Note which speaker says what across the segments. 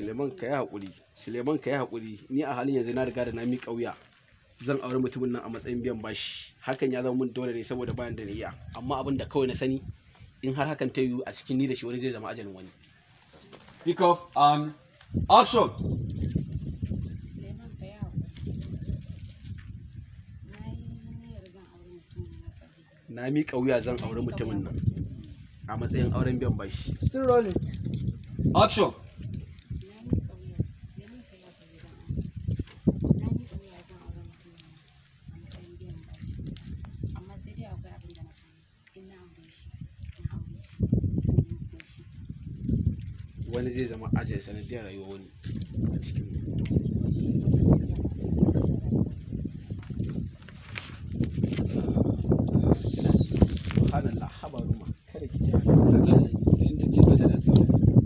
Speaker 1: Suleiman, ka yi haƙuri. Suleiman, ka yi haƙuri. Ni a halin yanzu na riga da na miƙa wuya. Zan auri mutumin nan a matsayin biyan bashi. Hakan ya zama mun dole ne saboda bayan da niyya. Amma abin da kawai na sani, in har hakan ta yiwu, a cikin ni da shi wani zai zama ajalin wani.
Speaker 2: Pick up and action.
Speaker 3: Suleiman, ka yi haƙuri. Na yi niyyar zan auri mutumin nan saboda
Speaker 1: Na miƙa wuya, zan auri mutumin nan a matsayin auren biyan bashi.
Speaker 4: Still rolling.
Speaker 2: Action.
Speaker 3: Na miƙa wuya. Suleiman, ka yi haƙuri don Allah. Na miƙa wuya, zan auri mutumin nan a matsayin biyan bashi. Amma sai dai akwai abin da na sani. In na aure shi, na aure shi, ni ko shi.
Speaker 1: Wani zai zama ajal sanadiyar rayuwar wani a cikin mu.
Speaker 3: Ni ko shi, wani zai zama sanadiyar rayuwar wani.
Speaker 1: Subhanallah, haba Ruma, kada ki ce haka.
Speaker 2: Sannan inda ce ajalin sa,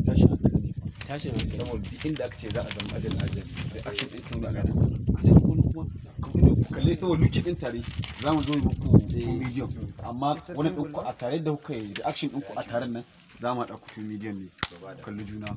Speaker 2: tashin hankali ne fa.
Speaker 1: Tashin hankali.
Speaker 2: Saboda duk inda aka ce za a zama ajal ajali, da action ɗin kan gana ajalin wani kuma ka gudu ku kalle, saboda luki ɗin tare za mu zo yi muku 2 million, amma wani ɗin ku a tare da kuka yi reaction ɗin ku a taren nan, za mu haɗa ku 2 million ne, ku kalli juna.